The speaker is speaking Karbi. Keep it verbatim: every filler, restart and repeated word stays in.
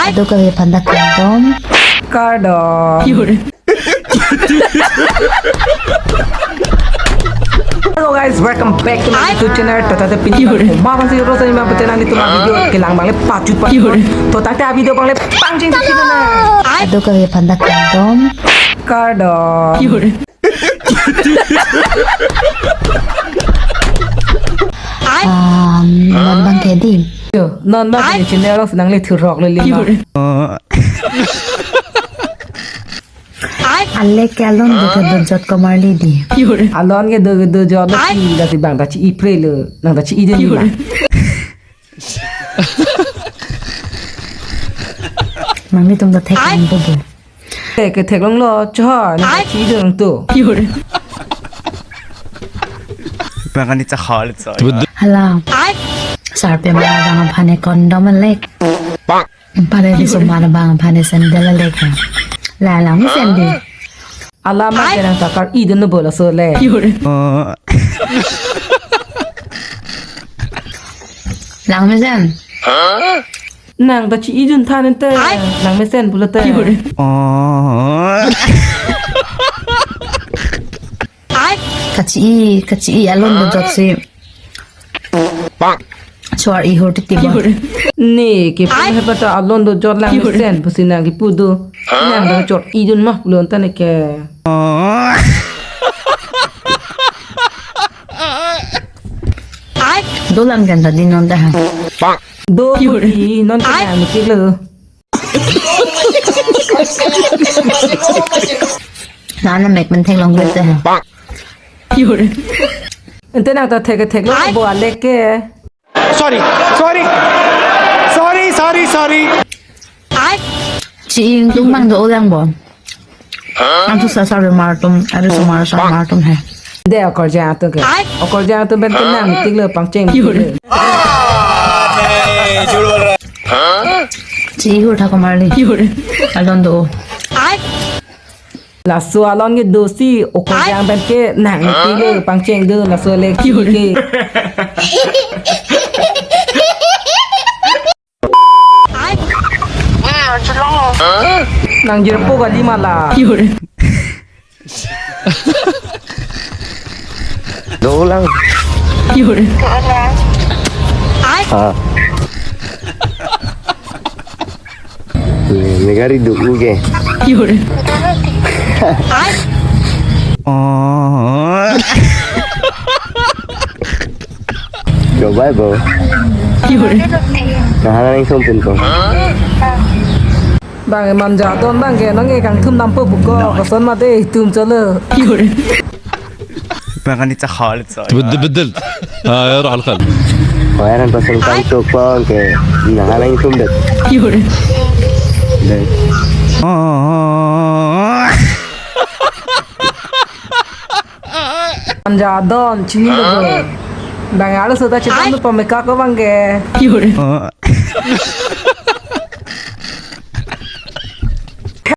Ado kave panda kardom. Kardom. Hello guys, welcome back to my YouTube channel. To tangte pini bang ma bang si ro sa ni ma pute nang di tu video kelang bang le pachut pachut. To tangte video bang le pangcheng si na. Ado kave panda kardom. Kardom. Ah, non bang ke di. Yo, non bang ke channel lo nang le thurok le le. Ale ke alon do ke dojot komar le di. Alon ke do do jot lo si da si bang ta chi-i pre lo, nang ta chi-i de ni ma. Mami tum ta thek ang do do. Eh, ke theklonglo, cho, nang ta chi-i dun to. Bang ani cha khal cho. Hala. Sarpi ma bang aphan e condom lek. Pare di sumar bang aphan e sandal lek. La la mu sandal. Alama ke nang ta kar-i dun bol so le. Lang mesen. Nang ta chi-i dun than te. Lang mesen pulo te. Kachi-i, kachi-i alon dojot si. Chuar-i hor titi ba. Ne ke pun he pata alon dojot lang mesen pusi nang ke pu do. Nang ta chuar-i dun mah pulo ta ne ke. Dolang kan tadi non dah. Do pu di non ke nang ke lo. Nana mek men theklong bete. Ante nang ta thek theklong bo alek ke. Sorry, sorry, sorry, sorry, sorry. Chi-i tung bang do ulang bo. Ang tu sasa re mar tum, are sumar sa mar tum he. De okorjang atum ke. Okorjang atum ben kenang meeting lo pangcheng. Chi-i hur tha komar le. Alon do. Laso alon ke do si okorjang ben kenang meeting lo pangcheng do laso le chi ke. Nang jirpo kali mala. Dolang. Ah. Negari du uge. Oh. Coba bo. Nah, hana yang sumpin ko. Bang manja don bang ke nang ekang thum nampo buko koson mate tum cholo. Bang ani cha khal so. Bedel bedel. Ah, ya roh al khal. Koyaran pasal kai tok pang ke. Nah, hana yang sum det. Deh. Anja don chini lo. Bang alo sudah chidon tu pameka ko bang ke.